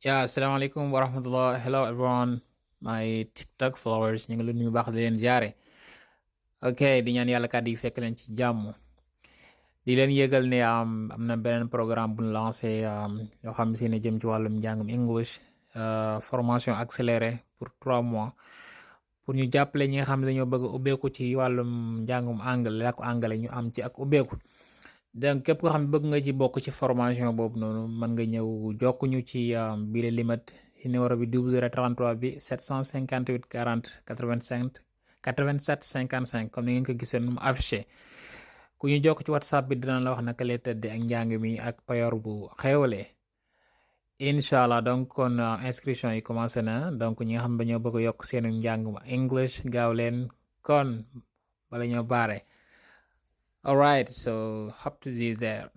Yeah, assalamualaikum warahmatullah. Hello everyone. My TikTok followers, ñu ngi leen nuyu baax di leen jaare. Ok, di ñaan yàlla kàddu yi fekk leen ci jàmm. Di leen yëgal ne am na beneen programme bu ñu lancé yoo xam si ne jëm ci wàllum njàngum English, formation accélérée pour 3 mois pour ñu jàppale ñi nga xam ne dañoo bëgg a ubbeeku ci wàllum njàngum anglais làkku anglais ñu am ci ak ubbeeku. Donc képp koo xam ne bëgg nga ci bokk ci formation boobu noonu mën nga ñëw jokkuñu ci bile limat ci numéro bi 0033 bi 758 40 85 87 55 comme ni ngeen ko gisee nu mu affiché ku ñu jokk ci whatsapp bi dina la wax naka lay tëddee ak njàng mi ak payoor bu xéwalee incha allah. donc kon inscription yi commencé na donc ñi nga xam ne dañoo bëgg a yokk seenu njàng English gaaw leen kon bala ñoo baare. All right, so hope to see you there.